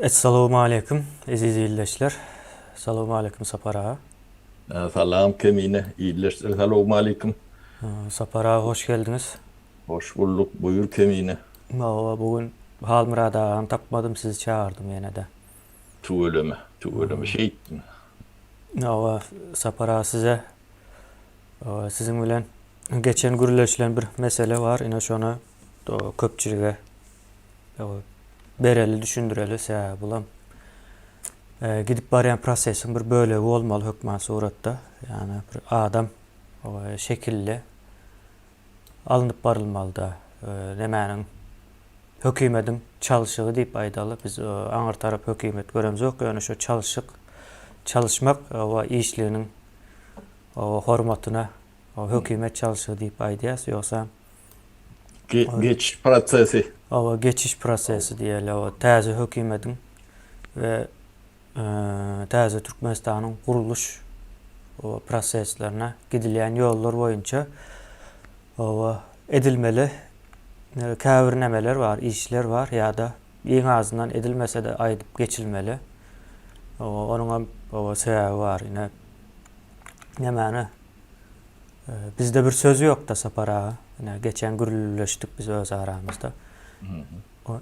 Essalawmaleýkim eziz ildeşler. Salawmaleýkim Sapar aga. Salam Kemine ildeşler salawmaleýkim. Sapar aga hoş geldiňiz. Hoş bulduk buýur Kemine. Hawa bu gün Halmyrat agany tapmadym sizi çagyrdym ýenede. Tüweleme tüweleme şeýtmi. Hawa Sapar aga size siziň bilen geçen gürleşilen bir mesele bar ine şony köpçülige bereli düşündireli sebäbi bulam gidip barýan prosesiň bir bölegi bolmaly hökman suratda. Ýagny bir adam şekilli alnyp barylmalyda. Nämäniň hökümediň çalşygy diýip aýdaly. Biz aňyr tarap hökümet göremzok, ýöne şu çalşyk çalyşmak we işliginiň hormatyna hökümet çalşygy diýip aýdýas. Ýogsa Geçiş prosesi. Hawa, geçiş prosesi diýeli. Hawa, täze hökümetiň we täze Türkmenistanyň gurluş proseslerine gidilýän ýollar boýunça hawa edilmeli käbir nemeler bar, işler bar ýa-da iň azyndan edilmese-de aýdyp geçilmeli. Hawa, onuň hem hawa sebäbi bar. Ine nemäni Bizde bir söz ýokda Sapar aga. Ine geçen gürlleşdik biz öz aramyzda.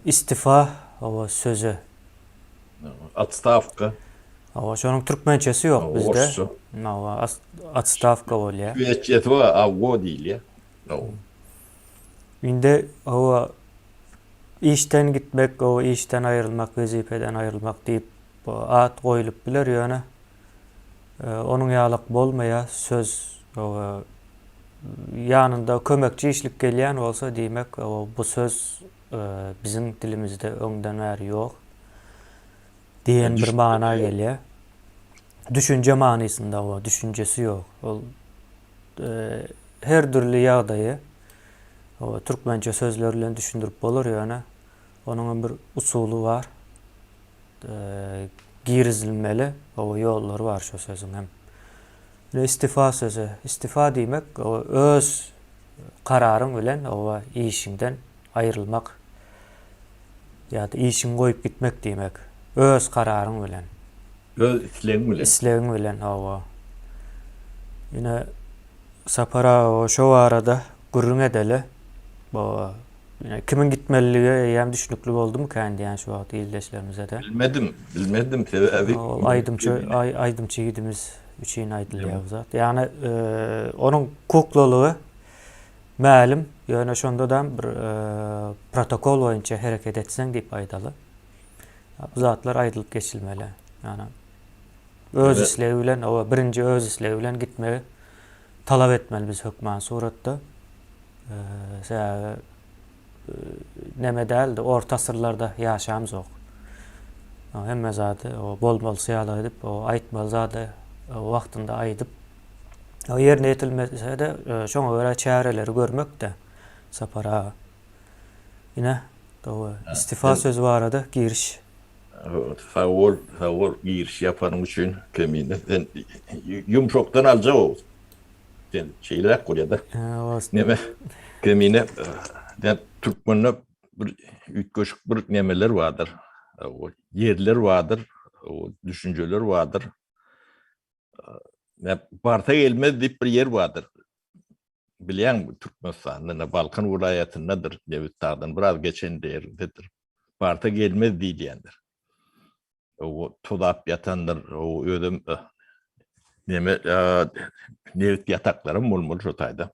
Istifa o sözi. Otstawka. Hawa, şonuň türkmençesi ýok bizde. Orsça. Hawa, otstawka bolýar. Şweççesi bar, awgo diýilýär. Indi hawa işden gitmek, hawa işden aýrylmak, wezipeden aýrylmak diýip at goýlup biler, ýöne Onuň ýalak bolmaýar söz ýanynda kömekçi işlik gelýän bolsa diýmek bu söz biziň dilimizde öňden bäri ýok diýen bir mana gelýär. Düşünje manysynda o düşünjesi ýok. Ol her dürli ýagdaýy türkmençe sözler bilen düşündirip bolar ýöne onuň hem bir usuly bar. Girizilmeli hawa ýollary bar şo sözüň hem. Ine istifa sözi. Istifa diýmek öz kararyň bilen hawa işiňden aýrylmak ýa-da işiňi goýup gitmek diýmek. Öz kararyň bilen. Öz islegiň bilen. Islegiň bilen hawa. Ine Sapar aga şo barada gürrüň edeli. Bu Ine, kimiň gitmeliligi eýýäm düşnükli boldumyka indi ýani şu wagt ildeşlerimize-de. Bilmedim, bilmedim sebäbi. Ol aýdymçy, aýdymçy ýigidimiz üçin aýdylýar bu zat. Ýagny onuň kuklalygy mälim, ýöne şonda-da bir protokol boýunça hereket etseň diýip aýdaly. Bu zatlar aýdylyp geçilmeli. Ýagny öz islegi bilen, oba birinji öz islegi bilen gitmegi talap etmeli biz hökman suratda. Sebäbi neme däldi, orta asyrlarda ýaşamzok. Hemme zady bolmalysy ýaly edip, aýtmaly zady wagtynda aýdyp, ýerine ýetilmese-de şoňa görä çäreleri görmek-de Sapar aga. Ine, istifa sözi barada giriş. Sag bol, sag bol giriş ýapanyň üçin Kemine. Sen ýumşakdan aljak-ow. Sen şeýleräk bolýar-da. Neme? Kemine de türkmende bir üýtgeşik bir nemeler bardyr. O ýerler bardyr, o düşünjeler bardyr. Ne barsa gelmez diýip bir ýer bardyr. Bilýäňmi Türkmenistanda, ne Balkan welaýatyndadyr, Nebitdagdan biraz geçen ýerdedir. Barsa gelmez diýilýändir. O tozap ýatandyr, o özem neme nebit ýataklaram bolmaly şo taýda.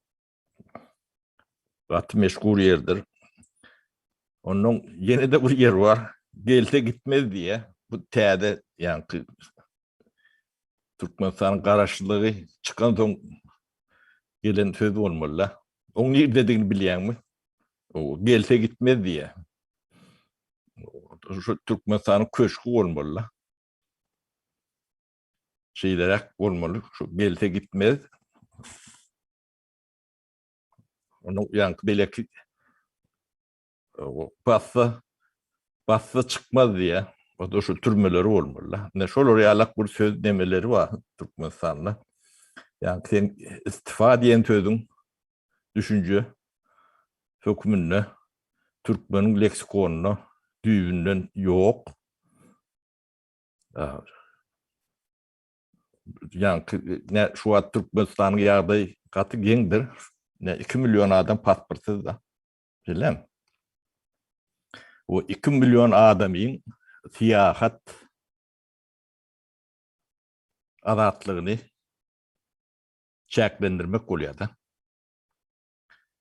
Gaty meşhur ýerdir. Ondan ýene-de bir ýer bar. Gelse gitmez diýe. Bu täze, ýaňky Türkmenistanyň garaşsyzlygy çykan soň gelen söz bolmaly-da. Oň nirdedigini bilýäňmi? O gelse gitmez diýe. Şu Türkmenistanyň köşgi bolmaly-da. Şeýleräk bolmaly. Şu gelse gitmez. Onuň ýaňky beleki bassa bassa çykmaz diýä. O da şu türmeleri bolmaly-da. Ine şolar ýalak bir söz nemeleri bar Türkmenistanda. Ýagny sen istifa diýen sözüň düşünje hökmünde türkmeniň leksikonynda düýbünden ýok. Ýaňky ne şu wagt Türkmenistanyň ýagdaýy gaty geňdir. Ne 2 million adam pasportsyz da. Bilem. O 2 million adamyň syýahat azatlygyny çäklendirmek bolýar-da.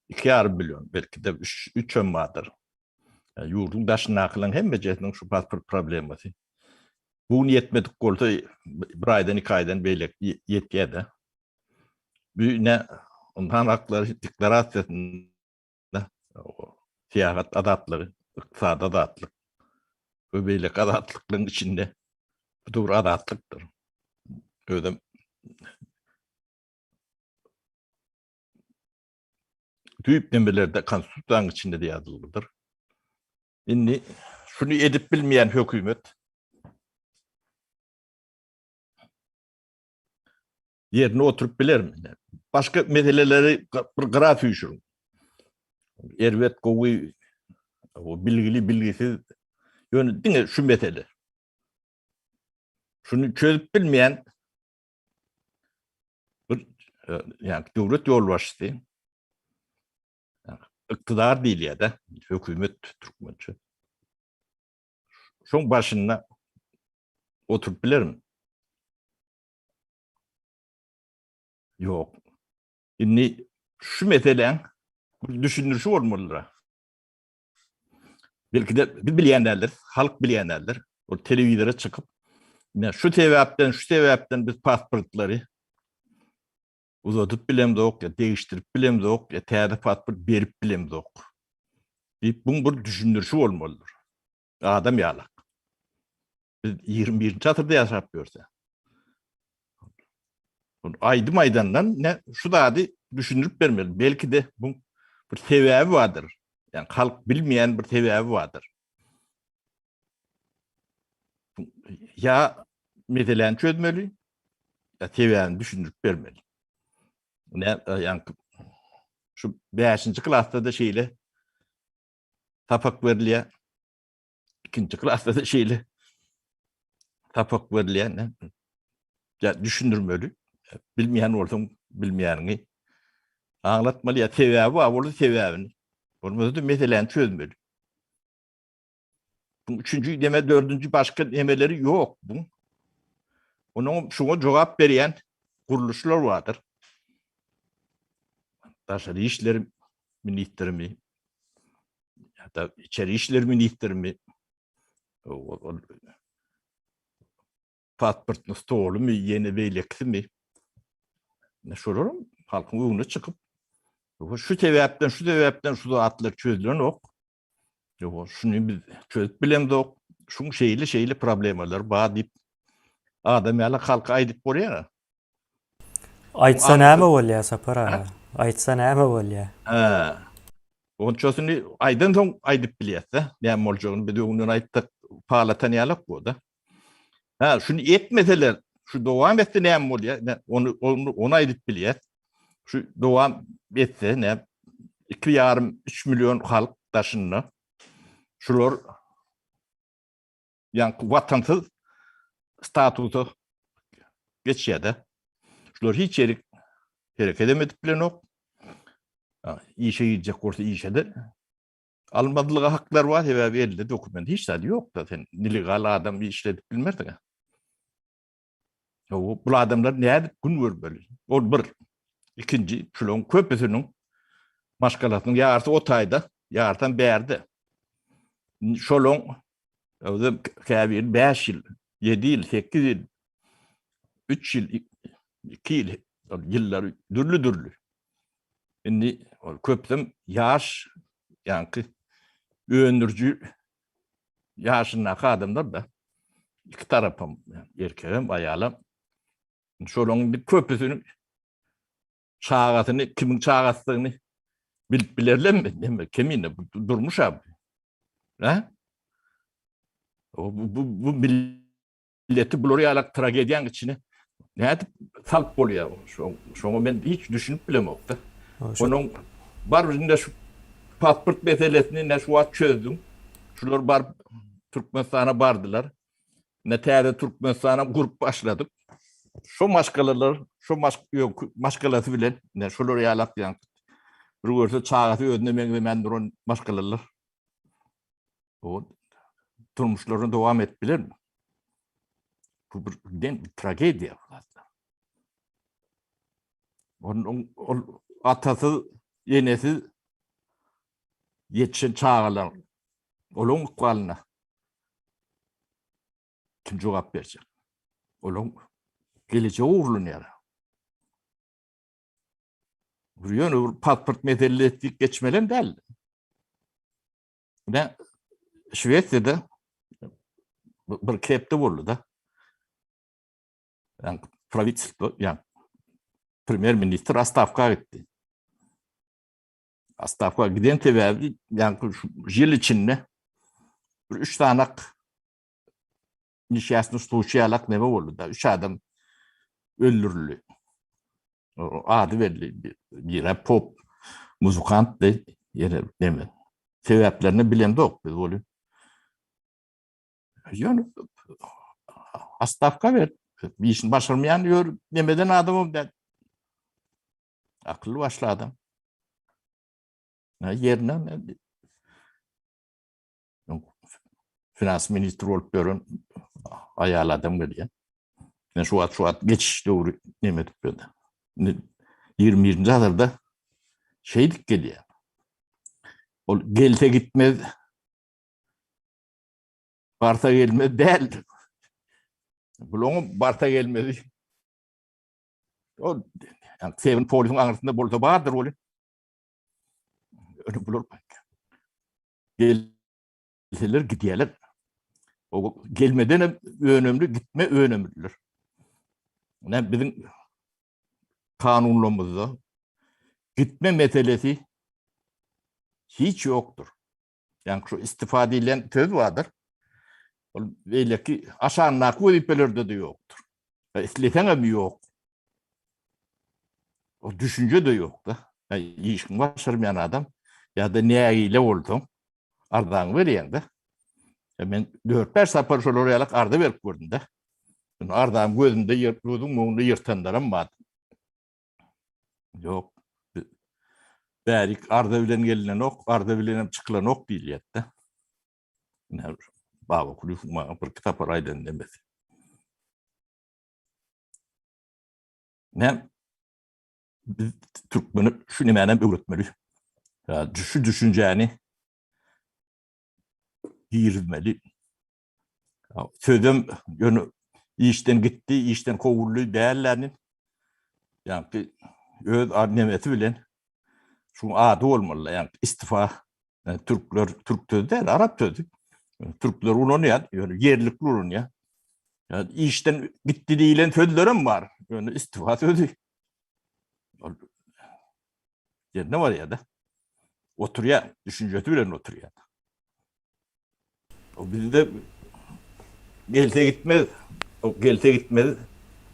2,5 million, belki-de 3, 3 hem bardyr. Ýurduň daşyndakylaryň hemmejesiniň şu pasport problemasy. Bu gün ýetmedik bolsa, bir aýdan, iki aýdan beýlek ýetýär-de. Bu ne ynsan haklary deklarasiýasynda syýahat azatlygy, ykdysady azatlyk we beýleki azatlyklaryň içinde bu da bir azatlykdyr. Özem düýp nemelerde konstitusiýanyň içinde de ýazylgydyr. Indi şuny edip bilmeýän hökümet ýerine oturyp bilermi? Başga meseleleri bir gyra süýşüriň. Erbet, gowy, bilgili, bilgisiz. Ýöne diňe şu mesele. Şuny çözüp bilmeýän bir e, ýa döwlet ýolbaşçysy iktidar diýilýär-de, hökümet türkmençe. Şoň başynda oturyp bilermi? Ýok. Indi şu meseläň bir düşündirişi bolmalydyr. Belki-de biz bilýän däldiris, halk bilýän däldir. Ol telewizora çykyp, ine şu sebäpden, şu sebäpden biz pasportlary uzadyp bilemzok, ýa degişdirip bilemzok, ýa täze pasport berip bilemzok diýip, buň bir düşündirişi bolmalydyr. Adam ýalak. Biz 21-nji asyrda ýaşap ýörse. Aýdym aýdandan ne şu zady düşündirip bermeli. Belki-de bu bir sebäbi bardyr. Ýani halk bilmeýän bir sebäbi bardyr. Ýa meseläni çözmeli, ýa sebäbini düşündirip bermeli. Ne ýani şu 5-nji klasda-da şeýle sapak berilýär. Ikinji klasda da şeýle sapak berilýär. Ýa düşündirmeli. Bilmeýän bolsaň bilmeýäniňi aňlatmaly ýa sebäbi bar bolsa sebäbini. Bolmasa-da meseläni çözmeli. Bu üçünji deme, dördünji başga nemeleri ýok bu. Onuň şuňa jogap berýän gurluşlar bardyr. Daşary işler ministrimi, ýa-da içeri işler ministrimi, ol pasportny stolumy, ýene beýlekisimi, şolaram halkyň öňüne çykyp, şu sebäpden, şu sebäpden şu zatlar çözülenok. Ýok, şuny biz çözüp bilemzok. Şuň şeýle-şeýle problemalar bar diýip adam ýaly halka aýdyp bolýar. Aýtsa näme bolýar Sapar aga? Aýtsa näme bolýar? Hä. Onçasyny aýdan soň aýdyp bilýäs-de. Näme boljagyny biz öňünden aýtsak palatan ýalak bu-da. Hä, şuny etmeseler, şu dowam etse näme bolýar? Ony ony ony aýdyp bilýäs. Şu dowam etse näme? 2,5 3 million halk daşynda. Şular ýaňky watansyz statusa geçýär-de. Şular hiç ýerik hereket hem edip bilenok. Işe girjek bolsa işe-de almazlyga haklar bar, sebäbi elde dokument hiç zady ýok-da, sen nelegal adam işledip bilmersiň. Bu adamlar nädip gün görmeli? Ol bir. Ikinji, şularyň köpüsiniň maşgalasynyň ýarysy o taýda, ýarysam bärde. Şolaryň özem käbiri 5 ýyl, 7 ýyl, 8 ýyl, 3 ýyl, 2 ýyl, ýyllary dürli-dürli. Indi ol köpüsem ýaş, ýaňky öndüriji ýaşyndaky adamlar-da. Iki tarapam, erkegem, aýalam. Şolaryň indi köpüsiniň çagasyny, kimiň çagasydygyny bilip bilerlermi? Neme, kemine bu durmuş abi. Ha? Bu, bu, bu milleti bular ýalak tragediýanyň içine nädip salyp bolýar? Şoňa men hiç düşünip bilemok-da. Onuň bar indi şu pasport meselesini ine şu wagt çözdüň. Şular baryp Türkmenistana bardylar. Ine täze Türkmenistanam gurup başladyk. Şo maşgalalar, şo maşgalasy bilen, ine şolar ýalak ýaňky bir görse çagasy özüne meňzemän duran maşgalalar o durmuşlaryny dowam edip bilermi? Bu bir giden bir tragediýa bu zatlar. Onuň ol atasyz, enesiz ýetişen çagalar olaryň ykbalyna kim jogap berjek? Olaryň gelejegi ogurlanýar. Bir ýöne bir pasport meselesi diýip geçmelem däl. Ine Şwesiýada bir kepde boldy da. Yani pravitelstvo, yani premyer ministr ostavka gitdi. Ostavka giden sebäbi yani şu ýyl içinde bir üç sanak nişäsini suwçy ýalak neme boldy da. Üç adam öldürildi. Ady belli. Biri pop muzykantdy, ýene neme. Sebäplerini bilemzok biz ol. Ýöne ostavka ber. Işini başarmaýan ýör, nemeden adamam däl. Akylly başly adam. Ýerine finans ministri bolup ýören aýal adam gelýär. Men şu wagt şu wagt geçiş döwri neme edip ýördi. Indi 21-nji asyrda şeýdip gelýär. Ol gelse gitmez, barsa gelmez däl. Bulaň barsa gelmezi. O yani Seven polisiň aňyrsynda bolsa bardyr ol. Öyle bular Gelseler gidýärler. O gelmeden hem önemli, gitme önemlidir. Ne biziň kanunlarymyzda gitme meselesi hiç ýokdur. Yani şu istifa diýlen söz bardyr. Ol beýleki aşandaky wezipelerde de ýokdur. Isleseň hem ýok. O düşünje de ýok da. Işiň başarmaýan adam ýa-da nägile bolsaň arzaňy berýäň de. Men 4-5 sapar şolar ýalak arza berip gördüm de. Arzam gözümde ýer, gözüň öňünde ýyrtanlaram bar. Ýok. Bärik arza bilen gelinenok, arza bilen hem çykylanok diýilýär-de. Ine Baba Kulyýewiň maňa bir sapar aýdan demesi. Ne biz türkmeni şu nemänem öwretmeli. Şu düşünjäni girizmeli. Sözem ýöne işden gitdi, işden kowuldy dälläni. Ýagny öz nemesi bilen şu ady bolmaly, ýagny istifa türkler türk sözi däl, arap sözi. Türkler ulanýar, ýöne ýerlikli ulanýar. Ýa işden gitdi diýlen sözlerem bar. Ýöne istifa sözi. Ýerine barýar-da. Oturýar, düşünjesi bilen oturýar. O bizde gelse gitmez, o gelse gitmez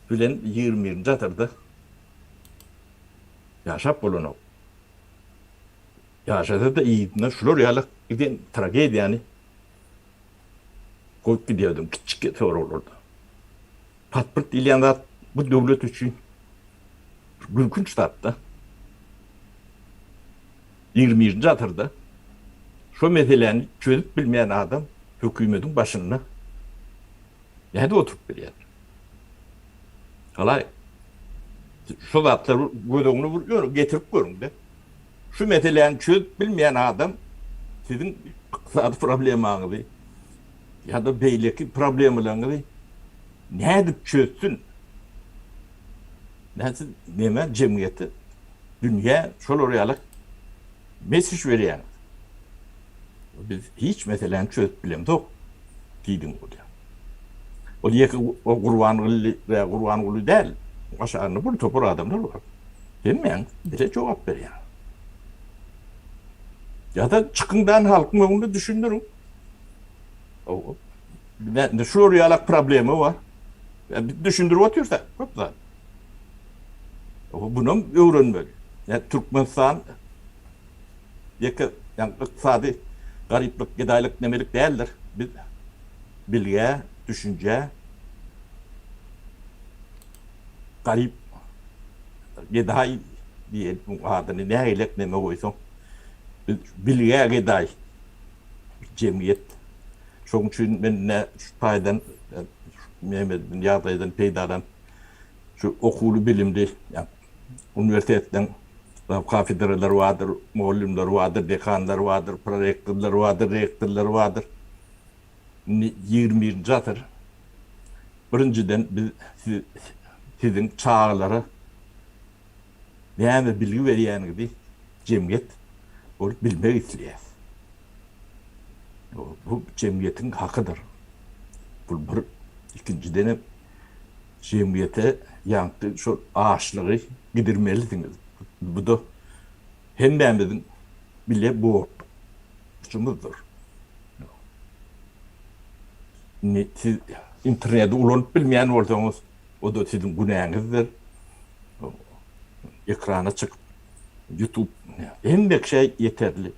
bilen 21-nji asyrda ýaşap bolanok. Ýaşasa-da yzyna şular ýaly giden tragediýany goýup gidýärdim kiçijik soraglarda. Pasport diýilýän zat bu döwlet üçin gülkünç zat-da. 21-nji asyrda şo meseläni çözüp bilmeýän adam hökümetiň başynda nädip oturyp bilýär? Halaý, şo zatlary göz öňüne bir ýöne getirip görüň-de. Şu meseläni çözüp bilmeýän adam siziň ykdysady problemaňyzy ýa-da beýleki problemalaryňyzy nädip çözsün? Näme siz näme jemgyýete, dünýä şolar ýaly mesiş berýäňiz? Biz hiç meseläni çözüp bilemzok diýdiň bolýar. Ol ýeke o Gurbanguly we Gurbanguly däl. Aşagynda bir topar adamlar bar. Hemmäň bile jogap berýär. Ýa-da çykyň dan halkyň öňünde düşündiriň. Indi şular ýalak problema bar. Biz düşündirip otyrsak köp zat. Bunam öwrenmeli. Ýa Türkmenistan ýeke ýa ykdysady garyplyk, gedaýlyk nemelik däldir. Biz bilgä, düşünjä garyp gedaý diýeli bu adyny nägilek neme goýsaň biz bilgä gedaý jemgyýet. Şoň üçin men ine şu taýdan neme ýagdaýdan peýdalanyp şu okuwly bilimli uniwersitetleriň kafedralary bardyr, mugallymlary bardyr, dekanlary bardyr, prorektorlary bardyr, rektorlary bardyr. Indi 21-nji asyr. Birinjiden biz siziň çagalara näme bilgi berýäniňizi jemgyýet bolup bilmek isleýäris. Bu jemgyýetiň hakydyr. Bu bir. Ikinjidenem jemgyýete ýaňky şol açlygy gidirmelisiňiz. Bu-da hemmämiziň bile borjumyzdyr. Indi siz interneti ulanyp bilmeýän bolsaňyz, o-da siziň günäňizdir. Ekrana çykyp, YouTube hemme kişä ýeterli.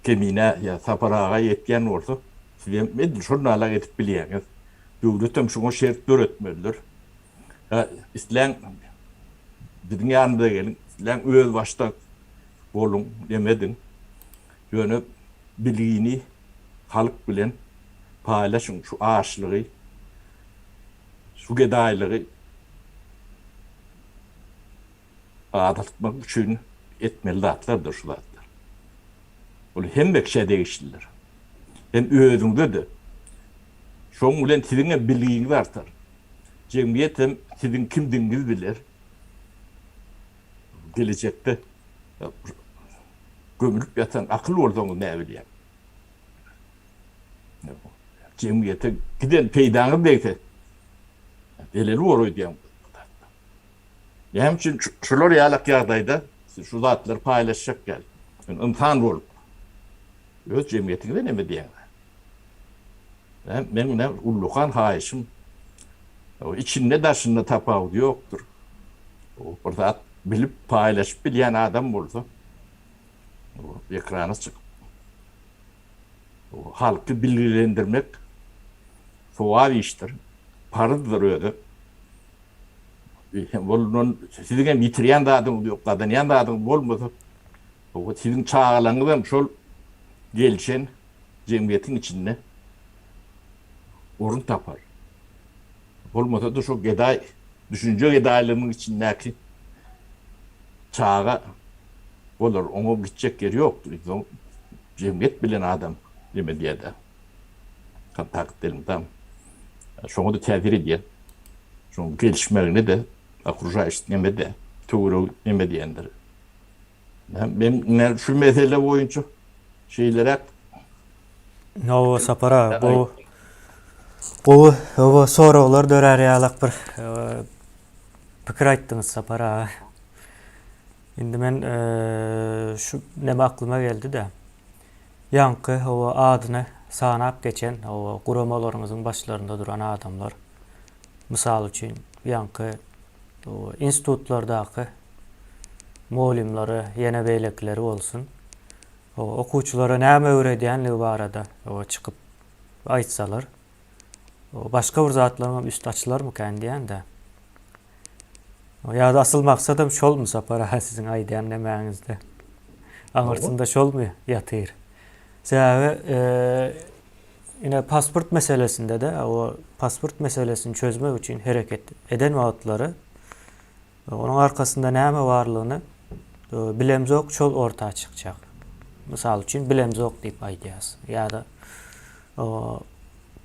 Kemine ýa Sapar aga ýetýän bolsa, siz hem edil şol nalak edip bilýäňiz. Döwletem şuňa şert döretmelidir. Hä, isläň biziň ýanymyza geliň, isläň özbaşdak boluň, neme ediň. Ýöne bilgini halk bilen paýlaşyň, şu açlygy, şu gedaýlygy azaltmak üçin etmeli zatlardyr şu zatlar. Ol hemme kişä degişlidir. Hem özüňize-de. Şoň bilen siziň hem bilgiňiz artar. Jemgyýet hem siziň kimdigiňizi biler. Gelejekde gömülip ýatan akyl bolsaňyz näbilýän. Jemgyýete giden peýdaňyz degse, zeleli bor öýdýän. Näme üçin şular ýalak ýagdaýda siz şu zatlary paýlaşjak ýaly? Ynsan bolup öz jemgyýetiňize näme diýýäňiz? Meň näme ullakan haýyşym içinde daşynda tapawudy ýokdur. Bir zat bilip paýlaşyp bilýän adam bolsa ekrana çykyp halky bilgilendirmek sogap işdir, parzdyr özi. Ondan siziň hem ýitirýän zadyňyz ýok, gazanýan zadyňyz bolmasa, siziň çagalaryňyz hem şol gelşen jemgyýetiň içinde orun tapar. Bolmasa-da şol gedaý, düşünje gedaýlygynyň içindäki çaga bolar, oňa gitjek ýeri ýokdur. Jemgyýet bilen adam neme diýer-dä. Kontakt elmydam şoňa-da täsir edýär. Şoň gelişmegine-de okružaýuş neme-de, töweregi neme diýendir. Men men şu mesele boýunça şeýleräk Hawa Sapar aga, bu gowy hawa soraglar dörär ýalak bir pikir aýtdyňyz Sapar aga. Indi men şu neme aklyma geldi-de. Ýaňky, hawa, adyny sanap geçen, hawa, guramalaryňyzyň başlarynda duran adamlar, mysal üçin, ýaňky, hawa, institutlardaky mugallymlary, ýene beýlekileri bolsun, hawa, okuwçylara näme öwredýänligi barada, hawa, çykyp aýtsalar, hawa, başga bir zatlaryňam üsti açylarmykan diýýän-dä. Ýa-da asyl maksadam şolmy Sapar aga siziň aýdýan nemäňizde? Aňyrsynda şolmy ýatyr? Sebäbi ine pasport meselesinde-de o pasport meselesini çözmek üçin hereket eden wagtlary onuň arkasynda näme barlygyny bilemzok şol orta çykjak. Mysal üçin bilemzok diýip aýdýas. Ýa-da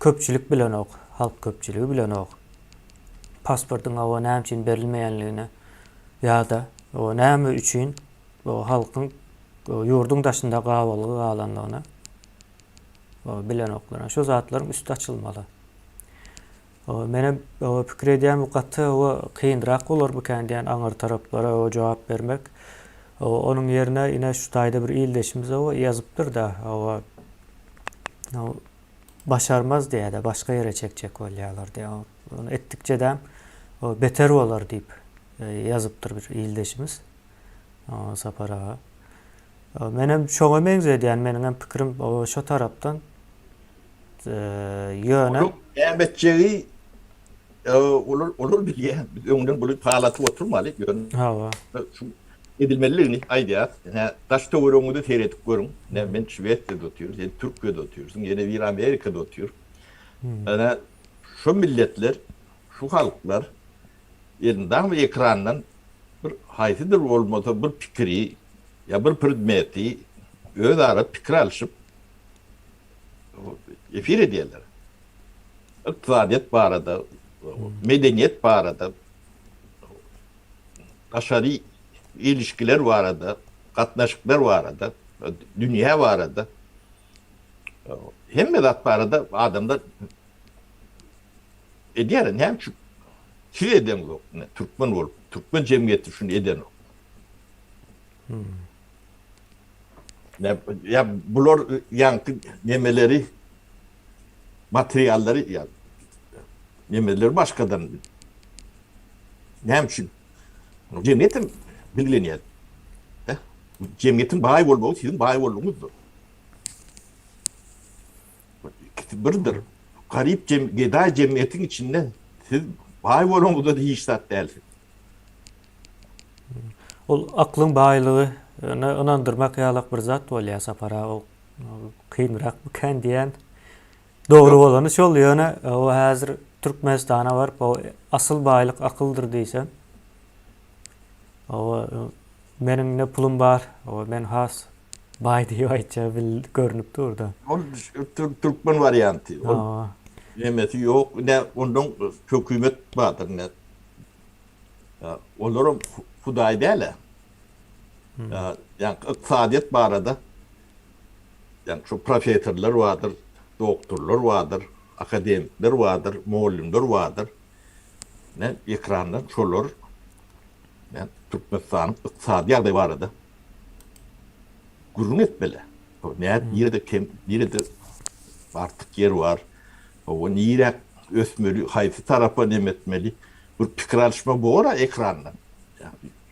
köpçülik bilenok, halk köpçüligi bilenok. pasportyň hawa näme üçin berilmeýänligini ýa-da näme üçin halkyň ýurduň daşynda gabalgy galandygyny bilenoklar. Şu zatlaryň üsti açylmaly. Menem pikir edýän bu gaty kynrak bolarmykan diýen aňyr taraplara jogap bermek. Onuň ýerine ine şu taýda bir ildeşimiz ýazypdyr-da, başarmaz diýýär-de, başga ýere çekjek bolýarlar diýýär. Ony etdikçe-de beter bolar diýip ýazypdyr bir ildeşimiz Sapar aga. Menem şoňa meňzedýän, meniň hem pikirim şo tarapdan. Ýöne. Onuň näme etjegi olar olar bilýär. Biz öňden buly palatyp oturmaly. Ýöne Hawa. Şu edilmeliligini aýdýas. Ine, daş töweregiňize seredip görüň. Ine, men Şwesiýada otyryn, sen Türkiýede otyrsyň, ýene biri Amerikada otyr. Ine, şu milletler, şu halklar elmydama ekrandan bir haýsydyr bolmasa bir pikiri ýa bir predmeti özara pikir alşyp efir edýärler. Ykdysadyýet barada, medeniýet barada, daşary ilişkiler barada, gatnaşyklar barada, dünýä barada, hemme zat barada adamlar edýär. Näme üçin siz edeňzok? Türkmen bolup, türkmen jemgyýeti şuny edenok. Ýa bular ýaňky nemeleri materiallary ýa nemeleri başgadan näme üçin jemgyýet hem bilgilenýär. Jemgyýetiň baý bolmagy siziň baý bolmagyňyzdyr. İkisi birdir. Garyp jem, gedaý jemgyýetiň içinde siz baý bolanyňyzda hiç zat dälsiňiz. Ol aklyň baýlygy ýöne ynandyrmak ýalak bir zat bolýar Sapar aga o kynrakmykan diýýän. Dogry bolany şol ýöne o häzir Türkmenistana baryp o asyl baýlyk akyldyr diýseň o meniň ne pulum bar o men has baý diýip aýtjagy bil görnüp durda. Ol türkmen warianty. Ol nemesi ýok. Ne ondan hökümet bardyr ne Olaram hudaý däl-ä. Ýa ykdysadyýet barada ýa şu professorlar bardyr, doktorlar bardyr, akademikler bardyr, mugallymlar bardyr. Ne ekrandan şolar ýa Türkmenistanyň ykdysady ýagdaýy barada gürrüň etmeli. Nädip nirede kem, nirede artyk ýer bar, Hawa, niräk ösmeli, haýsy tarapa neme etmeli, bir pikir alyşma bor-a ekranda.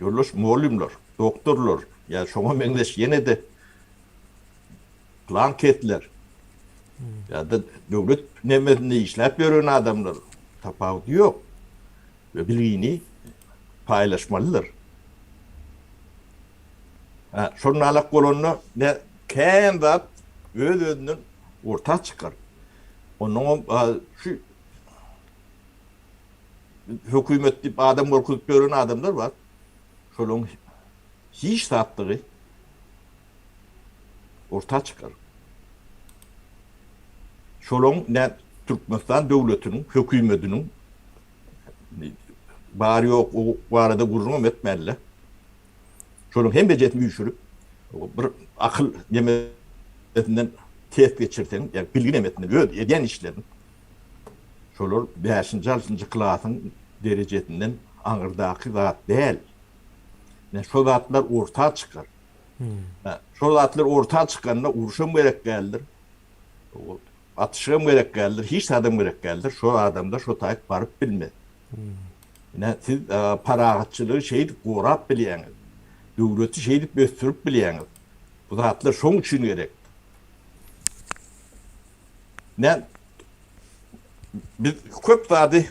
Ýoldaş mugallymlar, doktorlar ýa şoňa meňzeş ýene-de plan kesler ýa-da döwlet nemesinde işläp ýören adamlar, tapawudy ýok. We bilgini paýlaşmalydyr. Hä, şonalak bolanda ne kän zat öz-özünden orta çykar. Onnoňam şu hökümet diýip adam gorkuzyp ýören adamlar bar. Şolaryň hiç zatdygy orta çykar. Şolaryň ne Türkmenistan döwletiniň hökümetiniň bar ýok o barada gürrüňem etmänle. Şolaryň hemmejesini üýşürip, bir akyl nemesinden test geçirseň, ýa bilgi nemesinden öz edýän işlerini şolar bäşinji, altynjy klasyň derejesinden aňyrdaky zat däl. Ine şo zatlar orta çykar. Şo zatlar orta çykanda urşam gerek däldir. Atyşygam gerek däldir, hiç zadam gerek däldir. Şo adamlar şo taýyk baryp bilmez. Ine, siz parahatçylygy şeýdip gorap bilýäňiz. Döwleti şeýdip ösdürip bilýäňiz. Bu zatlar şoň üçin gerek. Ine, biz köp zady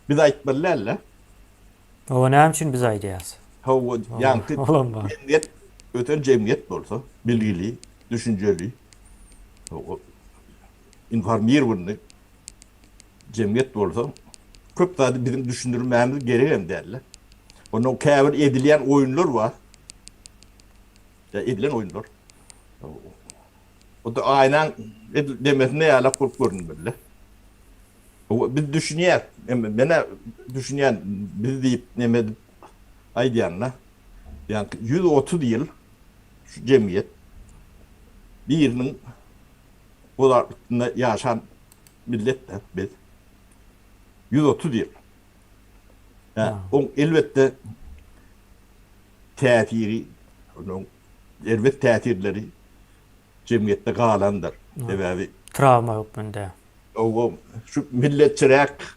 biz aýtmaly däl-de. Hawa, näme üçin biz aýdýas? Hawa, ýaňky jemgyýet ösen jemgyýet bolsa, bilgili, düşünjeli, informirowanyý jemgyýet bolsa, köp zady biziň düşündirmämiz geregem däl-de. Ondan käbir edilýän oýunlar bar. Ýa edilen oýunlar. O da aýnaň edil demesinde ýalak bolup görünmeli. Biz düşünýäs. Men-ä düşünýän, biz diýip neme edip aýdýan-da. Ýa 130 ýyl şu jemgyýet biriniň gol astynda ýaşan millet-de biz. 130 ýyl. Ýa oň elbetde täsiri, onuň erbet täsirleri jemgyýetde galandyr. Sebäbi trawma hökmünde. Oba şu milletçiräk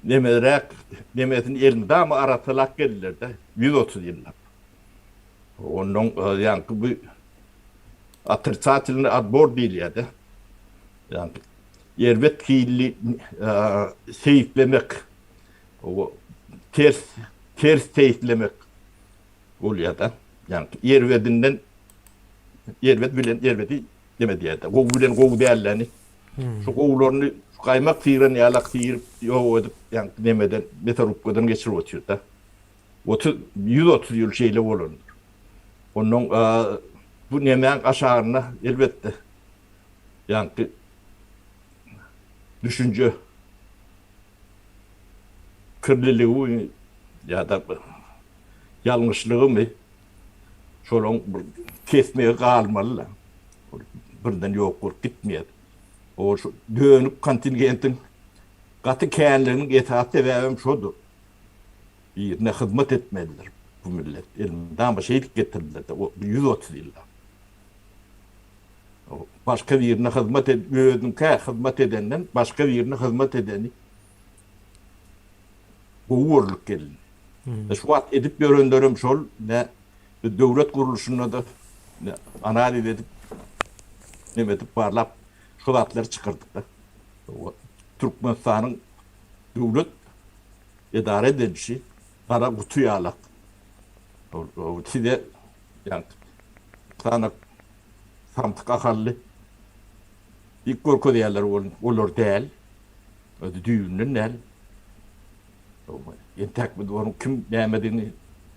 nemeräk nemesini elmydama arassalap geldiler-de 130 ýyllap. Ondan ýaňky bu otricatelnyý otbor diýilýär-de. Ýagny erbet hilli seýislemek, ters ters seýislemek bolýar-da. Ýagny erbedinden erbet bilen erbedi neme diýýär-de, gowy bilen gowy dällerini şu gowularyny gaýmak syran ýalak syryp ýok edip, ýagny nemeden mesorubkadan geçirip otyr-da. 30 130 ýyl şeýle bolandyr. Ondan bu nemäň aşagynda elbetde ýaňky düşünje kirliligi ýa-da ýalňyşlygymy şolaň bir kesmegi galmaly-da. Ol birden ýok bolup gitmeýär. O şu dönük kontingentiň gaty känliginiň esasy sebäbem şodur. Birine hyzmat etmelidir bu millet. Elmydama şeýdip getirdiler-de, 130 ýyllap. Başga birine hyzmat edip, özüňkä hyzmat edenden başga birine hyzmat edeni gowy görlüp gelindi. Şu wagt edip ýörenlerem şol, ne döwlet gurluşynda-da analiz edip, neme edip barlap şu zatlary çykardyk-da. Türkmenistanyň döwlet edara edilişi gara guty ýalak. Size ýa sanak samsyk ahally diýip görkezýärler ol olar däl. Özi düýbünden däl. Entäk biz onuň kim nämedigini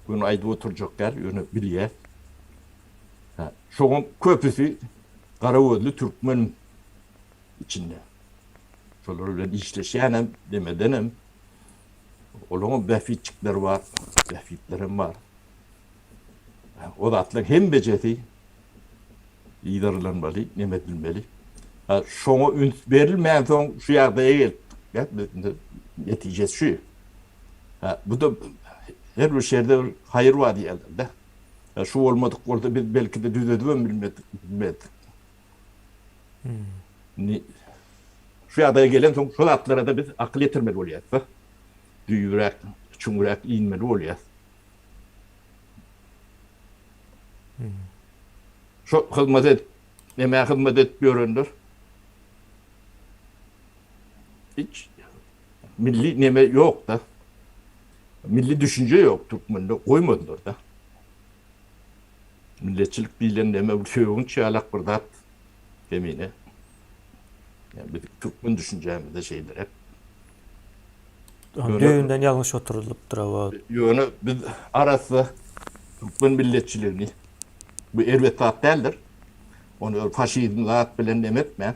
göni aýdyp oturjak däl, ýöne bilýäs. Şoňam köpüsi gara gözli türkmen içinde. Şolar bilen işleşýänem, demedenem olaryň bähbitçikleri bar, bähbitlerem bar. O zatlaryň hemmejesi yzarlanmaly, neme edilmeli. Şoňa üns berilmänsoň şu ýagdaýa gelipdik. Netijesi şu. Bu-da her bir şerde bir haýyr bar diýýärler-de. Şu bolmadyk bolsa biz belki-de düzedibem bilmezdik. Indi şu ýagdaýa gelensoň şol zatlara-da biz akyl ýetirmeli bolýarys-da. Düýbüräk, çuňrak inmeli bolýarys. Şo hyzmat edip, nämä hyzmat edip ýörenler hiç milli neme ýok-da. Milli düşünje ýok türkmende, goýmadylar-da. Milletçilik diýlen neme bir sögünç ýalak bir zat kemine. Ýa biz türkmen düşünjämizde şeýleräk. Düýbünden ýalňyş oturylypdyr o. Ýöne biz arassa türkmen milletçiligini bu erbet zat däldir. Ony faşizm zat bilen neme etmän.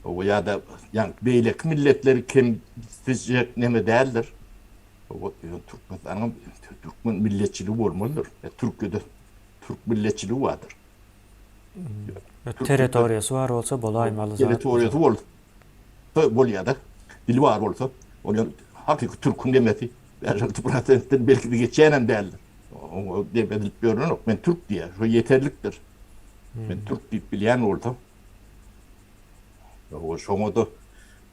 O ýa-da ýa beýleki milletleri kemsitjek neme däldir. Türkmenistanyň türkmen milletçiligi bolmalydyr. Türkiýede türk milletçiligi bardyr. Territoriýasy bar bolsa bolaýmaly zat. Territoriýasy bolsa bolýar-da. Dili bar bolsa, ol ýa hakyky türküň demesi 5-6 prosentden belki-de geçýänem däldir. Oňa dem edilip ýörlenok. Men türk diýýär. Şo ýeterlikdir. Men türk diýip bilýän bolsa, şoňa-da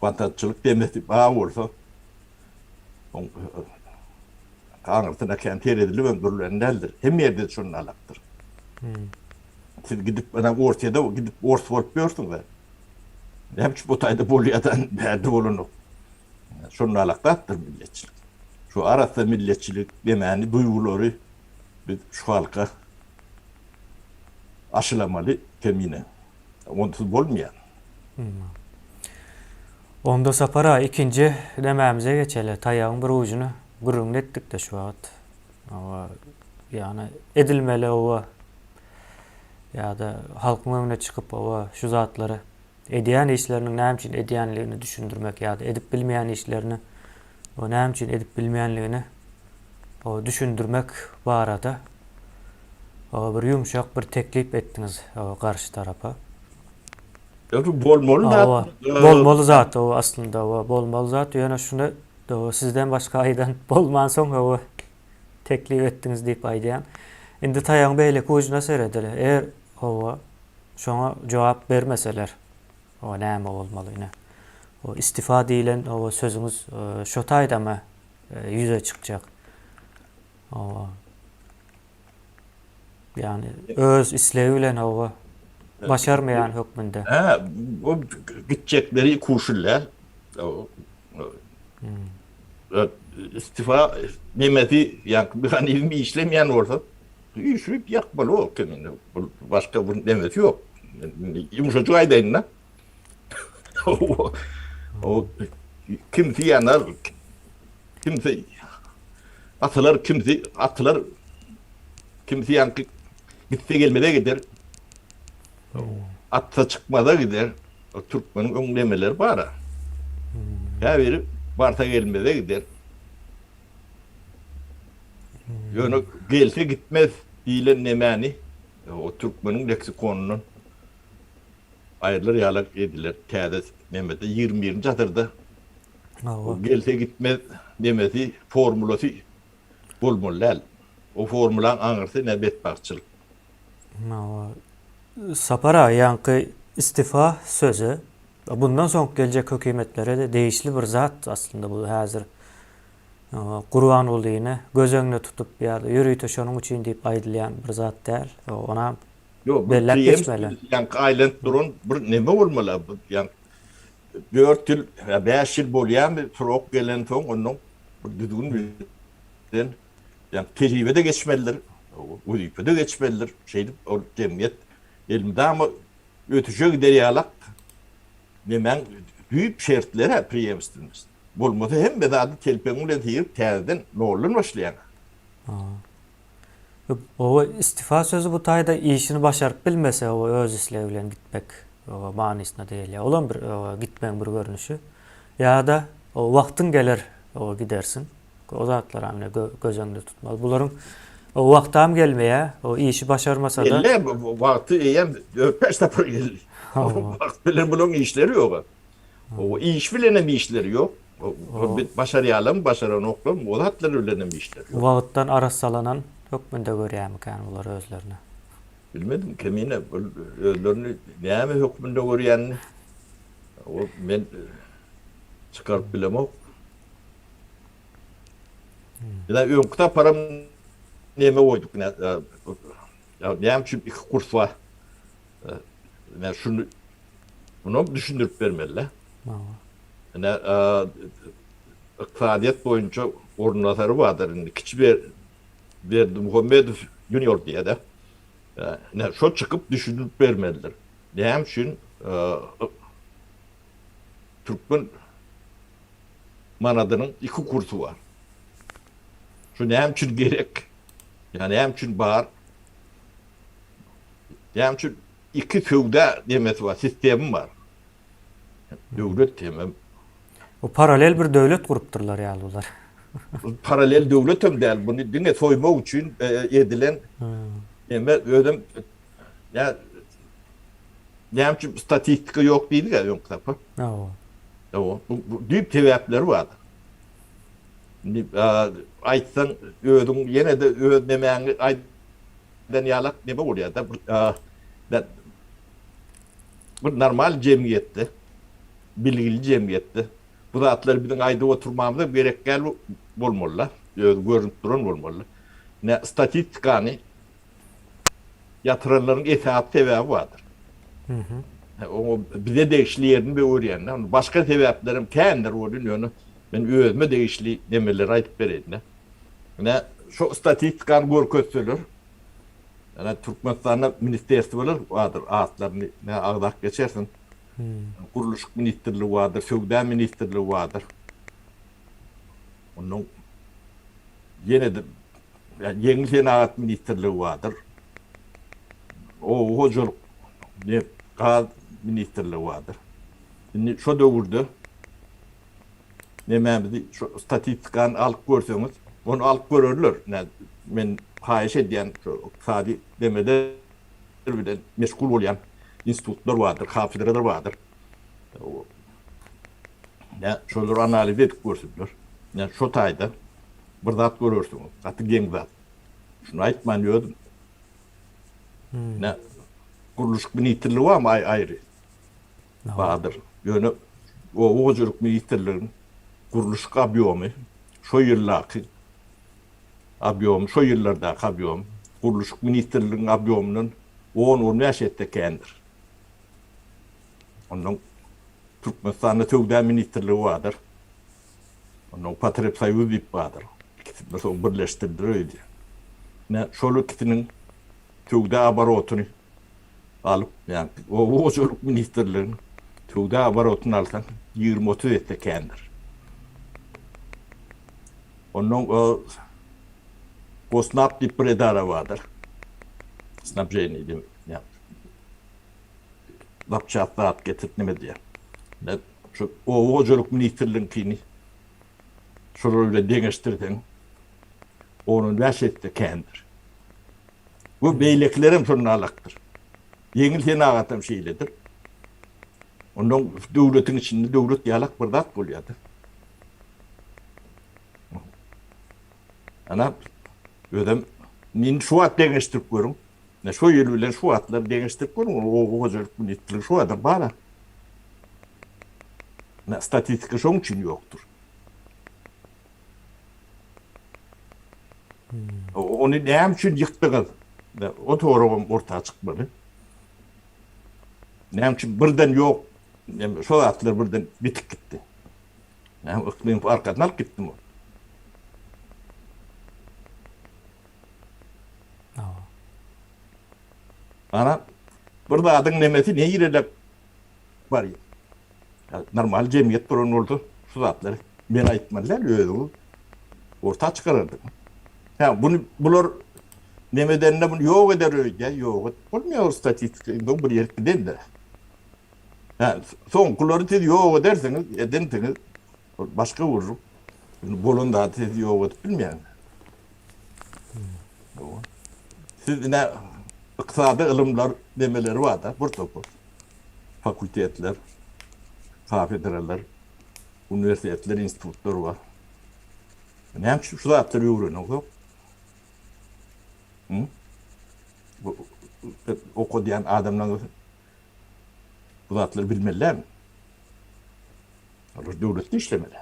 watançylyk demesi bar bolsa, Aňyrsyna kän seredilibem durlan däldir. Hemme ýerde şonun alakdyr. Siz gidip, ana Orsýede gidip ors bolup ýörsüňiz. Näme üçin bu taýda bolýadan bärde bolanok. Şonun alak zatdyr milletçilik. Şu arassa milletçilik demäni duýgulary biz şu halka aşylamaly kemine. Onsuz bolmaýar. Onda Sapar aga ikinji nemämize geçeli. Taýagyň bir ujuny gürrüňini etdik-de şu wagt. Hawa, ýagny edilmeli oba ýa-da halkyň öňüne çykyp oba şu zatlary edýän işleriniň näme üçin edýänligini düşündirmek ýa-da edip bilmeýän işlerini o näme üçin edip bilmeýänligini o düşündirmek barada o bir ýumşak bir teklip etdiňiz o garşy tarapa. Ýa bolmaly zat. Hawa, bolmaly zat o aslynda o bolmaly zat ýöne şuny o sizden başga aýdan bolmansoň o teklip etdiňiz diýip aýdýan. Indi taýagyň beýleki ujuna seredeli. Eger hawa şoňa jogap bermeseler o näme bolmaly ine. O istifa diýlen o sözüňiz şo taýdamy ýüze çykjak. Hawa. Ýagny öz islegi bilen hawa. Başarmaýan hökmünde. Hä, o gitjekleri kuşul däl. Istifa nemesi, ýa mehanizm işlemeýän bolsa, üýşürip ýakmaly o kemini. Başga bir nemesi ýok. Ýumşajyk aýdaýyn-da. O kimsi ýanar, kimsi atylar, kimsi atylar, kimsi ýaňky gitse gelmeze gider. Atsa çykmaza gider. O türkmeniň öň nemeleri bar-a. Käbiri barsa gelmeze gider. Ýöne gelse gitmez diýlen nemäni o türkmeniň leksikonyndan aýrylar ýalak ediler. Täze nemede 21-nji asyrda o gelse gitmez nemesi formulasy bolmaly däl. O formulaň aňyrsy ne betbagtçylyk. Sapar aga ýaňky istifa sözi bundan soňky geljek hökümetlere-de degişli bir zat aslynda bu häzir Gurbangulyny göz öňünde tutup ýa-da ýörite şonuň üçin diýip aýdylýan bir zat däl. Onam Ýok, bu belläp geçmeli. Ýaňky aýlanyp duran bir neme bolmaly bu ýaňky 4 ýyl ýa 5 ýyl bolýarmy srok gelensoň ondan bir düzgün bilen Ýagny tejribe-de geçmelidir, wezipe-de geçmelidir. Şeýdip ol jemgyýet elmydama ösüşe gider ýalak nemäň düýp şertleri-hä preýemstwennost. Bolmasa hemme zady telpegiň bilen syryp täzeden noldan başlaýaň. Oba istifa sözi bu taýda işini başaryp bilmese oba öz islegi bilen gitmek manysyna gelýär. Olam bir gitmegiň bir görnüşi. Ýa-da wagtyň geler gidersiň. O zatlaram ine göz öňünde tutmaly. Bularyň wagtam gelmeýär. O işi başarmasa-da. Geldi, wagty eýýäm 4-5 sapar geldi. Wagt bilen bularyň işleri ýok. O iş bilen hem işleri ýok. Başarýarlarmy, başaranoklarmy, o zatlar bilen hem işleri ýok. Wagtdan arassalanan hökmünde görýärmikän bular özlerini? Bilmedim, Kemine özlerini näme hökmünde görýänini o men çykaryp bilemok. Ýa öňki saparam neme goýduk ýa näme üçin iki kurs bar? Ine şuny muny düşündirip bermeli. Ine ykdysadyýet boýunça orunbasary bardyr indi kiçi bir Berdimuhamedow junior diýýär-de. Ine şo çykyp düşündirip bermelidir. Näme üçin türkmen manadynyň iki kursy bar. Şu näme üçin gerek? Ýa näme üçin bar? Näme üçin iki söwda nemesi bar, sistemi bar? Döwlet hemem. Bu paralel bir döwlet gurupdyrlar ýaly bular. Paralel döwlet hem däl, buny diňe soýmak üçin e, edilen neme özem ýa Näme üçin statistika ýok diýdik-ä öňki sapar. Hawa. Hawa, bu, bu düýp sebäpleri bardyr. Indi aýtsaň özüň ýene-de öz nemäňi aýdan ýalak neme bolýar-da, bir bir normal jemgyýetde, bilgili jemgyýetde bu zatlary biziň aýdyp oturmamyza gerek däl bolmaly-da, özi görnüp duran bolmaly. Ine, statistikany ýatyranlaryň esasy sebäbi bardyr. Oňa bize degişli ýerini be görýän. Başga sebäplerem kändir welin ýöne men özüme degişli nemeleri aýdyp bereýin-de. Ine şo statistikany görkezseler, ine Türkmenistanda ministerstwolar bardyr, atlaryny ne agzap geçersiň. Gurluşyk ministrligi bardyr, söwda ministrligi bardyr. Ondan ýene-de Ýeňil senagat ministrligi bardyr. Oba hojalyk, neft, gaz ministrligi bardyr. Indi şo döwürde nemämizi şu statistikany alyp görseňiz, ony alyp görerler. Men haýyş edýän şu ykdysady nemeler bilen meşgul bolýan institutlar bardyr, kafedralar bardyr. Şolary analiz edip görsünler. Şo taýda Bir zat görersiňiz, gaty geň zat. Şuny aýtman özüm. Nä, gurluşyk ministrligi barmy aý aýry? Bardyr. Ýöne oba hojalyk ministrliginiň gurluşyk obýomy şo ýyldaky obýomy, şo ýyllardaky obýom gurluşyk ministrliginiň obýomyndan on-on bäş esse kändir. Ondan Türkmenistanda Söwda ministrligi bardyr. Ondan Potrebsoýuz diýip bardyr. Ikisi bir soň birleşdiriler öýdýän. Ine, şol ikisiniň söwda oborotyny alyp, ýagny Oba hojalyk ministrliginiň söwda oborotyny alsaň, 20-30 esse kändir. Ondan Gosnab diýip bir edara bardyr. Snabženiýe diýip, zapçast zat getirip neme edýär. Şu oba hojalyk ministrligiňkini şolar bilen deňeşdirseň, on-on bäş esse kändir. Bu beýlekilerem şonda alakdyr. Ýeňil senagatam şeýledir. Ondan döwletiň içinde döwlet ýalak bir zat bolýar-da. Ana, özem indi şu wagt deňeşdirip görüň. Ine şu ýyl bilen şu wagtlary deňeşdirip görüň, oba hojalyk ministrligi şu wagtam bar-a. Ine statistika şoň üçin ýokdur. Ony näme üçin ýykdyňyz? O soragam orta çykmaly. Näme üçin birden ýok, şo zatlar birden bitip gitdi. Näme yklymow arkasyny alyp gitdimi ol? Ana bir zadyň nemesi nirede barýar? Normal jemgyýet bolan bolsa şu zatlary men aýtmaly däl, özüňiz orta çykarardyňyz. Hä, buny bular neme edende buny ýok eder öýdýär, ýok edip bolmaýar ol statistika indi bir ýerik gidende. Hä, soňkulary siz ýok edersiňiz, edensiňiz, ol başga gürrüň. Indi bolan zady siz ýok edip bilmeýäňiz. Siz ine ykdysady ylymlar nemeleri bar-da, bir topar fakultetler, kafedralar, uniwersitetler, institutlar bar. Näme üçin şu zatlary öwreneňzok? Hı? Bu okadýan adamlaryňyz bu zatlary bilmelilermi? Olar döwletde işlemeli.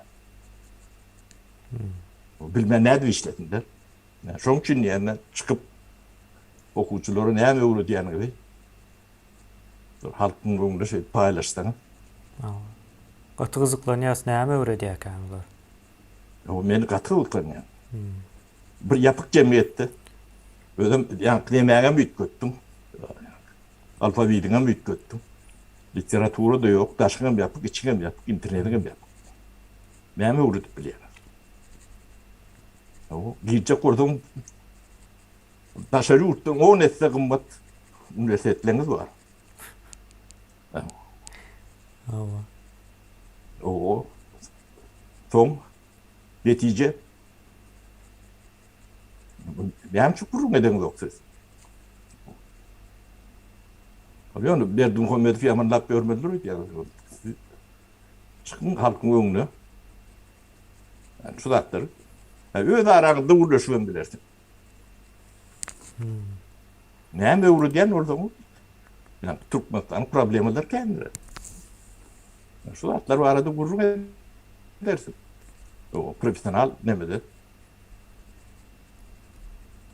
Bilmän nädip işlesinler? Şonuň üçin ýerine çykyp okuwçylara näme öwredýäniňizi halkyň öňünde şeýdip paýlaşsaňyz. Gaty gyzyklanýas näme öwredýärkä bular? Ýok, men gaty gyzyklanýan. Bir ýapyk jemgyýetde özem ýaňky nemäňem üýtgetdiň. Alfawidiňem üýtgetdiň. Literatura-da ýok, daşyňam ýapyk, içiňem ýapyk, internetiňem ýapyk. Näme öwredip bilýäňiz? Girjek bolsaň daşary ýurtdan 10 esse gymmat uniwersitetleriňiz bar. Hawa. O. Soň netije Näme üçin gürrüň edeňzok siz? Ýöne Berdimuhamedow ýamanlap ýörmediler öýdýän. Çykyň halkyň öňüne. Yani şu zatlary öz araňyzda gürleşip bilersiň. Hmm. Näme öwredýän bolsaň, yani Türkmenistanyň problemalary kändir. Şu zatlar barada gürrüň edersiň. O professional nemede.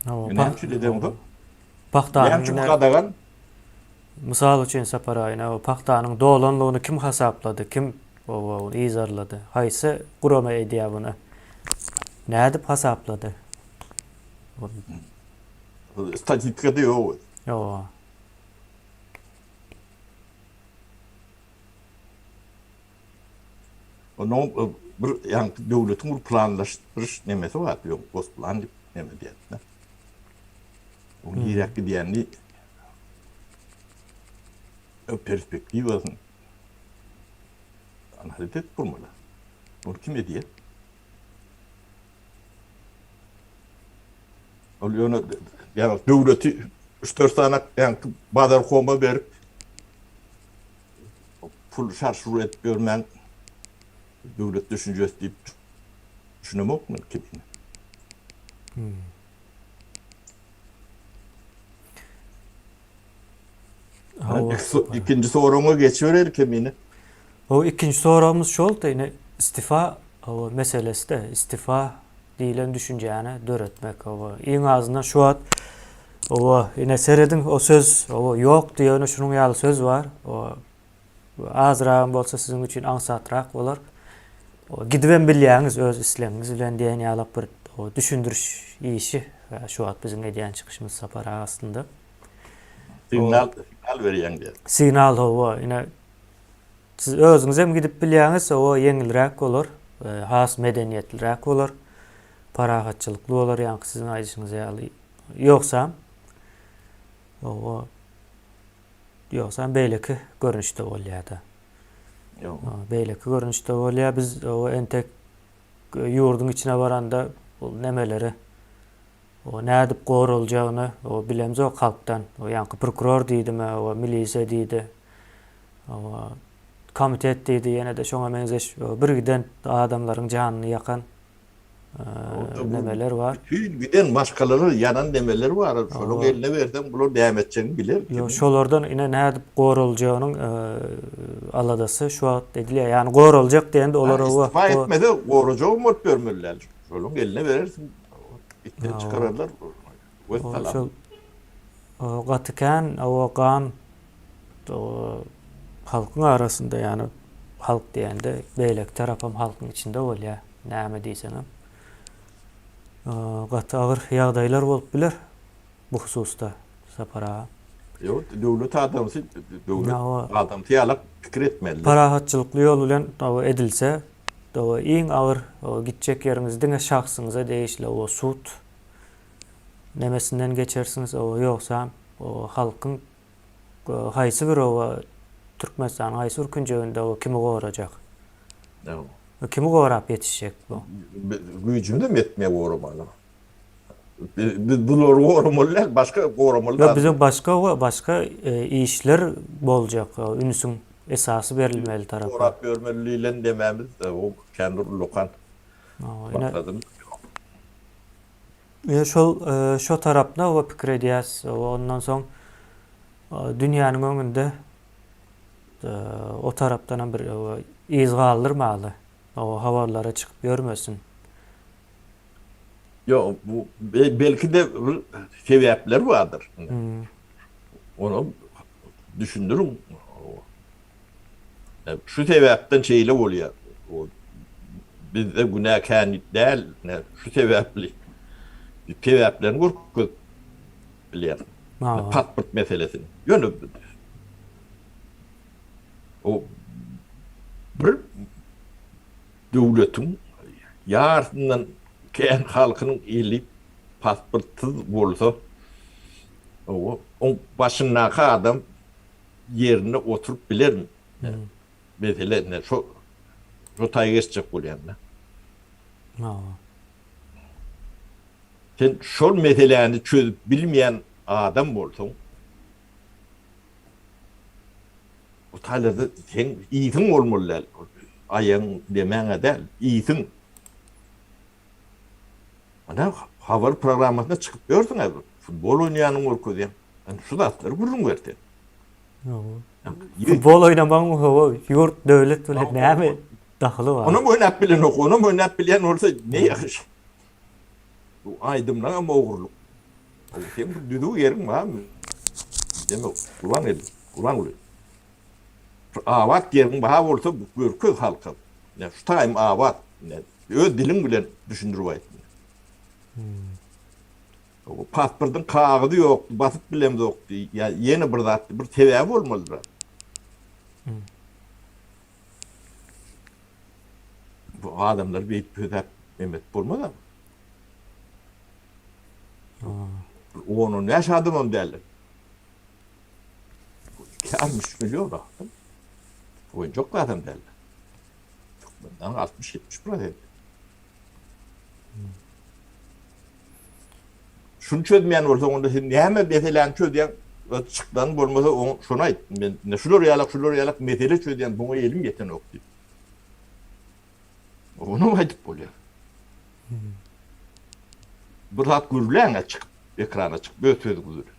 Näme üçin edeňzok? Pagtanyň Näme üçin gadagan? Mysal üçin Sapar aga, ine, pagtanyň dolanlygyny kim hasaplady, kim ony yzarlady? Haýsy gurama edýär buny? Nädip hasaplady? Statistikada ýok. Ýok. Onuň bir ýaňky döwletiň bir planlaşdyryş nemesi bar, ýok, gosplan diýip neme diýýär. Onuň niräk gidýänini perspektiwasyny analiz edip durmaly. Ony kim edýär? Ol ýöne ýa döwleti 3-4 sany ýaňky bazar koma berip pul şarşur edip ýörmän döwlet düşünjesi diýip düşünemok men kimini. Hmm. Ikinji soragyňa geçibereli kemine. O ikinji soragymyz şoldy, ine istifa o meselesi-de, istifa diýlen düşünjäni döretmek. O iň azyndan şu wagt o ine serediň o söz o ýokdy ýöne şunuň ýaly söz bar. O. Azragam bolsa siziň üçin aňsatrak bolar. Gidibem bilýäňiz öz islegiňiz bilen diýen ýalak bir düşündiriş işi şu wagt biziň edýän çykyşymyz Sapar aga aslynda. Signal, signal berýäň diýýär. Signal hawa, ine siz özüňizem gidip bilýäňiz, hawa ýeňilräk bolar, has medeniýetliräk bolar, parahatçylykly bolar ýaňky siziň aýdyşyňyz ýaly. Ýogsam hawa Ýogsam beýleki görnüşde bolýar-da. Ýok. Beýleki görnüşde bolýar. Biz o entek ýurduň içine baranda ol nemeleri o nädip goraljagyny o bilemzok halkdan. O ýaňky prokuror diýdimi, o milisiýa diýdi. O komitet diýdi, ýene-de şoňa meňzeş birgiden adamlaryň janyny ýakan nemeler bar. Bütin giden maşgalalar ýanan nemeler bar. Şolaryň eline berseň bular näme etjegini biler. Ýok, şolardan ine nädip goraljagynyň aladasy şu wagt edilýär. Ýagny goraljak diýende olar oba. Istifa etmese gorajagam bolup ýörmeli däl. Şolaryň eline berersiň. Itden çykararlar. Wessalam. Şol gaty kän oba gan halkyň arasynda ýagny halk diýende beýleki tarapam halkyň içinde bolýar. Näme diýseňem, gaty agyr ýagdaýlar bolup biler bu hususda, Sapar aga. Ýok, döwlet adamsy, döwlet adamsy ýalak pikir etmeli. Parahatçylykly ýol bilen edilse, iň agyr gitjek ýeriňiz diňe şahsyňyza degişli o sud nemesinden geçersiňiz, ýogsam halkyň haýsy bir Türkmenistanyň haýsy bir künjeginde kimi gorajak? Kimi gorap ýetişjek bu? Güýjümizem ýetmeýär goramaga. Biz bulary goramaly däl, başga goramaly zat. Ýok, biziň başga we başga işler boljak, ünsüň esasy berilmeli tarapy. Gorap ýörmeli diýlen demämiz o kän bir ullakan maksadymyz ýok. Ýa şol şo tarapda we pikir edýäs, ondan soň dünýäniň öňünde O tarapdanam bir yz galdyrmaly. O habarlara çykyp ýörmesin. Ýok, bu belki-de bir sebäpleri bardyr. Ony düşündiriň. Şu sebäpden şeýle bolýar. Bizde günä kän däl, şu sebäpli. Sebäplerini görkezip bilýär. Pasport meselesini. Ýöne o bir döwletiň ýarysyndan kän halkynyň eli pasportsyz bolsa, oň başyndaky adam ýerinde oturyp bilermi? Mesele ine şo şo taýy geçjek bolýan-da. Sen şol meseläni çözüp bilmeýän adam bolsaň, o taýlarda seň yzyň bolmaly däl. Aýagyň demäň-ä däl, yzyň. Ana, habar programmasyna çykyp ýörsüň-ä, futbol oýnaýanyňy görkezýäň. Indi şu zatlary gürrüň ber sen. Futbol oýnamagyň hawa, ýurt, döwlet bilen näme dahyly bar? Onam oýnap bilenok, onam oýnap bilýän bolsa ne ýagşy. Bu aýdymlaňam ogurlyk. Seň bir düzüw ýeriň barmy? Demek, Gurbangeldi, Gurbanguly. Şu abat ýeriň bar bolsa görkez halka. Ine şu taýym abat. Ine öz diliň bilen düşündirip aýt. O pasportyň kagyzy ýokdy, basyp bilemzokdy. Ýa ýene bir zat, bir sebäbi bolmalydyr. Bu adamlar beýdip hödäp emet bolmaz ama. On-on bäş adamam däldir. 2,5 milyon adam. Oýunjak adam däldir. Türkmenistanyň 60-70 prosenti. Şuny çözmeýän bolsaň onda sen näme meseläni çözýäň? Çykdan bolmasa oň şony aýt. Men ine şular ýalak, şular ýalak mesele çözýän, buňa elim ýetenok diýip. Onam aýdyp bolýar. Bir zat gürläň-ä çykyp, ekrana çykyp öz sözüňiz bilen.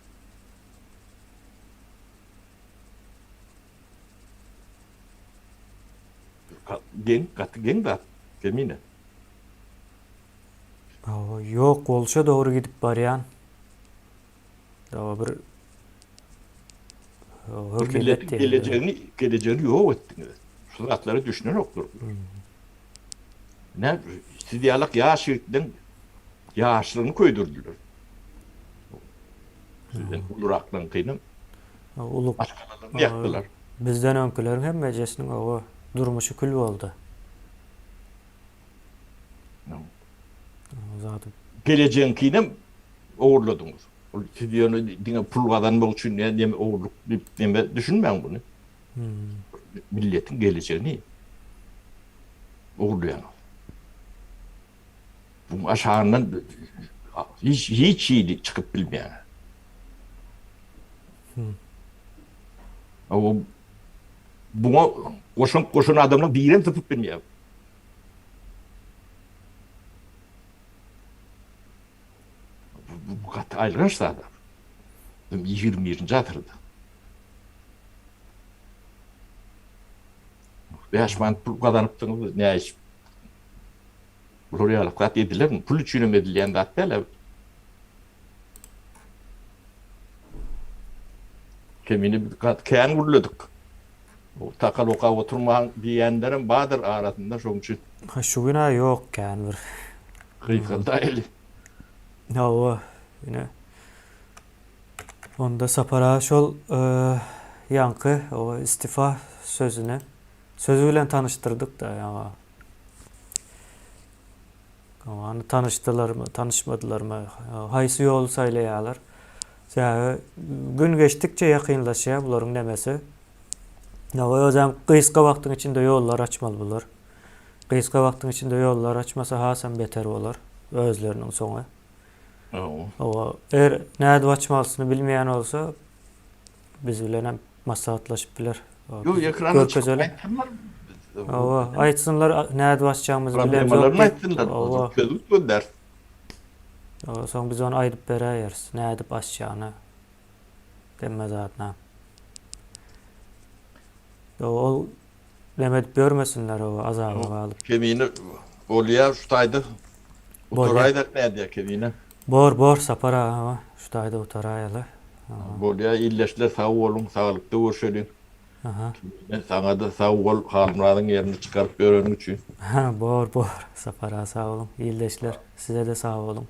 Geň, gaty geň zat, Kemine. Hawa, ýok bolşa dogry gidip barýan. Hawa bir. Bir Hökümet milletiň diýen. gelejegini gelejegini ýok etdiňiz. Şu zatlara düşünenoklar. Ne siz ýalak ýaş ýigitleň ýaşlygyny köýdürdiler. Sizden uluraklaryňkyny Uly maşgalalaryny ýakdylar. Bizden öňküleriň hemmejesiniň oba durmuşy kül boldy. Zady. Gelejegiňkinem ogurladyňyz. Ol siz ýöne diňe pul gazanmak üçin ýa neme ogurlyk diýip neme düşünmäň buny. Milletiň gelejegini ogurlaýaňyz. Buň aşagyndan hiç hiç hili çykyp bilmeýäňiz. O buňa goşant goşan adamlaryň birem sypyp bilmeýär. Bu gaty aýylganç zat. 21-nji asyrda. 5 manat pul gazanypdyňyz, näme iş? Bular ýaly zat edilermi? Pul üçin hem edilýän zat däl. Kemini biz kän gürledik. Takal okap oturmaň diýýänlerem bardyr arasynda şoň üçin. Ha şu gün-ä ýok kän bir. Gysgaldaýly. Hawa, ine. Onda Sapar aga şol ýaňky o istifa sözüni sözi bilen tanyşdyrdyk-da ýaňa. Ony tanyşdylarmy, tanyşmadylarmy, haýsy ýoly saýlaýarlar. Sebäbi gün geçdikçe ýakynlaşýar bularyň nemesi. Hawa, özem gysga wagtyň içinde ýollar açmaly bular. Gysga wagtyň içinde ýollar açmasa hasam beter bolar özleriniň soňy. Hawa, eger nädip açmalysyny bilmeýän bolsa, Biz bilen hem maslahatlaşyp biler. Ýok, ekrana çykyp aýtsynlar. Hawa, aýtsynlar nädip açjagymyzy bilemzok. Problemalaryny aýtsynlar. Hawa. Çözgüt gözläris. Hawa, soň biz ony aýdyp beräýeris, nädip açjagyny. Hemme zadyna. Ol neme edip ýörmesinler o azaba galyp. Kemine bolýar şu taýda. Utaraýsak nädýär Kemine? Bor bor Sapar aga şu taýda utaraýaly. Bolýar ildeşler sag boluň saglykda görşeliň. Kemine saňada sag bol Halmyradyň ýerini çykaryp ýöreniň üçin. Bor bor Sapar aga sag boluň ildeşler sizede sag boluň.